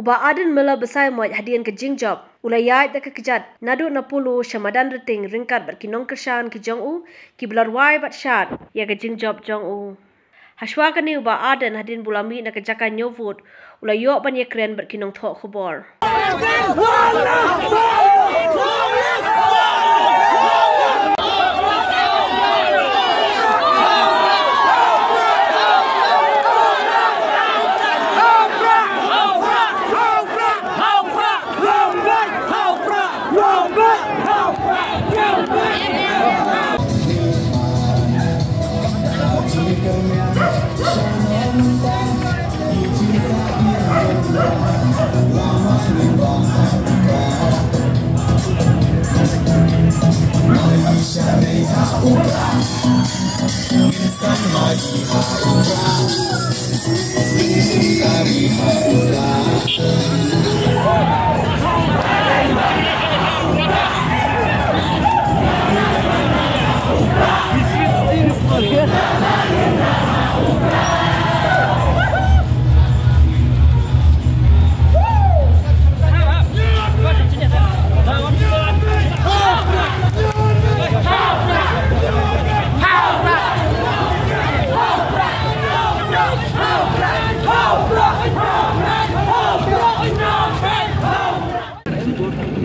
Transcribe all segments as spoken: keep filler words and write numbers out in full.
Bah Ardent Miller Basaiawmoit hadien ka jingjop u la ïaid da ka kjat naduh na Polo sha madan Rting ryngkat bad ki nongkyrshan ki jong u kiba la rwai bad shad ïa ka jingjop jong u. Hashwa kane u Bah Ardent hadien ba u la mih na ka jaka ñiew vote u la ïoh ban ïakren bad ki nongthoh khubor.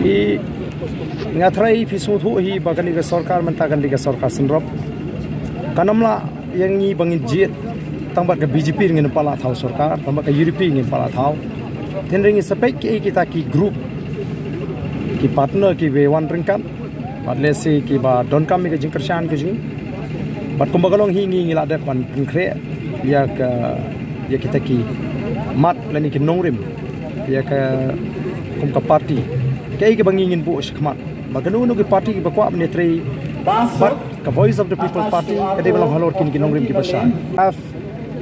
I nga trai phi sngewthuh hi ba kane ka sorkar mynta kane ka sorkar synrop. Kan ym lah ïa ngi ba ngin jied tang bad ka B J P ngin pala thaw sorkar, tang bad ka U D P ngin pala thaw. Hynrei ngi sa peit ki kita ki group, ki partner ki ba wan ryngkat bad lehse ki ba donkam ïa ka jingkyrshan ka jong ngi. Bad kumba ka long hi ngi ngi la dep ban pynkhreh ïa ka, ïa kita ki mat lane ki nongrim ïa ka kum ka party. Kaei kaba ngi ngin buh shakhmat ba kano kano ki party kiba kwah ban ïatrei bad ka Voice of the People Party ka dei ban long halor kine ki nongrim kiba shai. Have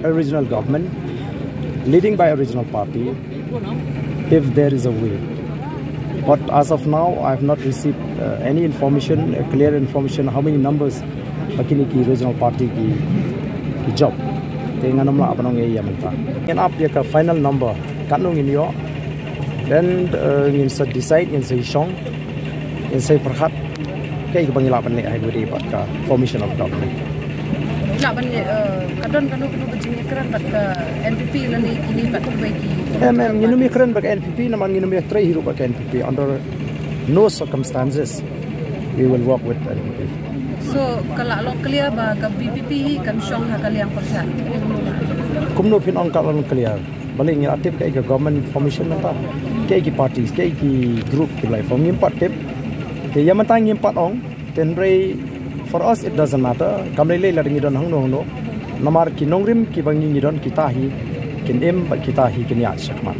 a regional government leading by a regional party if there is a way. But as of now, I have not received uh, any information, a clear information, how many numbers ba kine ki regional party ki, ki jop. Te ngan ym lah ban ong ïa mynta. Ngin ap ïa ka final number katno ngin ïoh. Then uh, ngin sa decide, ngin sa shong, ngin sa pyrkhat kaei kaba ngi lah ban leh ha kaba ïadei bad ka formation of government. Lah ban leh, eh, ka don kano kano ka jingïakren bad ka N P P lane kine bad kiwei ki. Em, em, ngin ym ïakren bad ka N P P namar ngin ym ïatrei hi ruh bad ka N P P. Under no circumstances we will work with N P P. So ka la long clear ba ka V P P hi kan shong ha ka liang pyrshah? Kumno phin ong ka la long clear? Balei ngi la tip kaei ka government formation mynta? Kaei ki parties, kaei ki group ki la form, ngim pat tip. Te ïa mynta ngim pat ong. Hynrei for us it doesn't matter. Kam lei lei lada ngi don hangno hangno. Namar ki nongrim kiba ngi ngi don kita hi kin im bad kita hi kin ïaid shakhmat.